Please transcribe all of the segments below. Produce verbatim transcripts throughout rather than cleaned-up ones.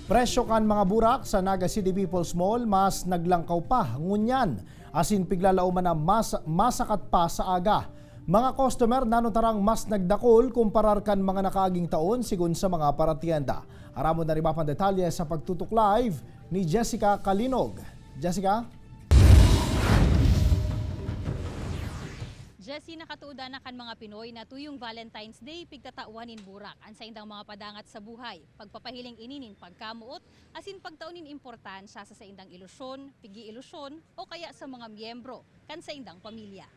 Presyo kan mga burak sa Naga City People's Mall mas naglangkaw pa ngunyan, asin piglalaoman na mas masakat pa sa aga. Mga customer nanutarang mas nagdakul kumparar kan mga nakaaging taon, sigon sa mga paratienda. Aramon na riba pang detalye sa Pagtutok Live ni Jessica Kalinog. Jessica? Jesse, nakatuodan na kan mga Pinoy na tuyong Valentine's Day pigtatawan nin burak an saindang mga padangat sa buhay. Pagpapahiling ini nin pagkamoot asin pagtao nin importansya sa saindang ilusyon, pig-iilusyon o kaya sa mga miyembro kan saindang pamilya.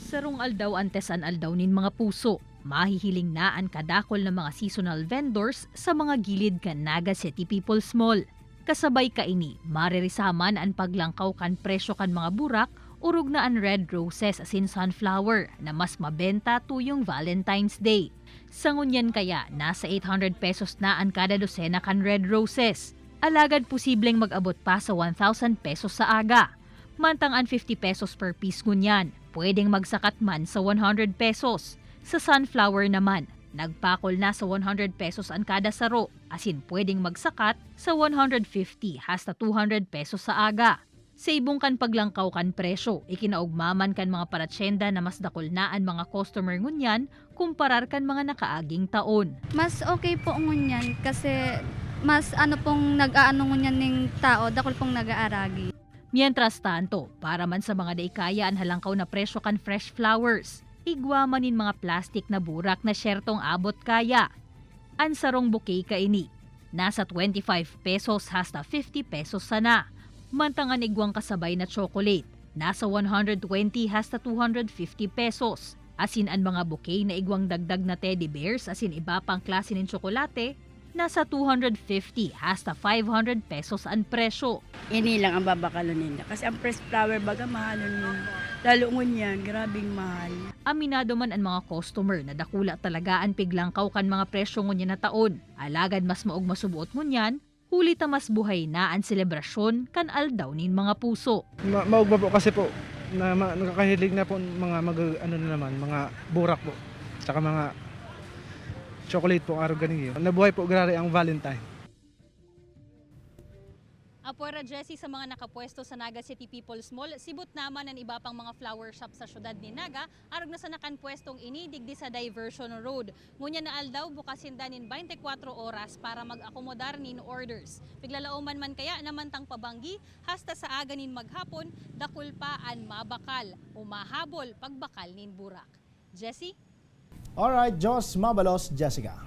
Sarong aldaw antes an Aldaw nin Mga Puso, mahihiling na an kadakul na mga seasonal vendors sa mga gilid kan Naga City People's Mall. Kasabay kaini, maririsaman an paglangkaw kan presyo kan mga burak, orog na an red roses asin sunflower na mas mabenta tuyong Valentine's Day. Sa ngunyan kaya, nasa eight hundred pesos na an kada dosena kan red roses. Alagad posibleng mag-abot pa sa one thousand pesos sa aga. Mantang an fifty pesos per piece ngunyan, pwedeng magsakat man sa one hundred pesos. Sa sunflower naman, nagpakol na sa one hundred pesos an kada saro, asin pwedeng magsakat sa one hundred fifty hasta two hundred pesos sa aga. Sa ibong kan paglangkaw kan presyo, ikinaogma man kan mga paratyenda na mas dakul na an mga customer ngunyan kumparar kan mga nakaaging taon. Mas okay po ngunyan kasi mas ano pong nag-aano ngunyan ning tao, dakul pong nag-aaragi. Mientras tanto, para man sa mga dai kaya an halangkaw na presyo kan fresh flowers, igwa man nin mga plastic na burak na syertong abot kaya. An sarong bouquet kaini, nasa twenty-five pesos hasta fifty pesos sana. Mantang an igwang kasabay na chocolate, nasa one hundred twenty hasta two hundred fifty pesos. Asin an mga bouquet na igwang dagdag na teddy bears asin iba pang klase nin tsokolate, nasa two hundred fifty hasta five hundred pesos an presyo. Ini lang ang babakalon ninda. Kasi ang fresh flower, baga, mahalon yun. Lalo ngunyan, grabing mahal. Aminado man an mga customer na dakula talaga an piglangkaw kan mga presyo ngunyan na taon. Alagad mas maog masubuot ngunyan, huli ta mas buhay na an selebrasyon kan Aldaw nin Mga Puso. Ma-, maugma po kasi po, na ma-, nakakahilig na po mga mag-, ano na naman, mga burak po. Tsaka mga chocolate po, araw ganing yun. Nabuhay po, grabe ang Valentine. Apwera, Jesse, sa mga nakapwesto sa Naga City People's Mall, sibot naman an iba pang mga flower shop sa syudad nin Naga, arog na sana kan pwestong ini digdi sa Diversion Road. Ngunyan na aldaw, bukas sinda nin twenty-four oras para mag-akomodar nin orders. Piglalaoman man kaya na mantang pabanggi, hasta sa aga nin maghapon, dakul pa an mabakal o mahabol pagbakal nin burak. Jesse? Alright, Diyos mabalos, Jessica.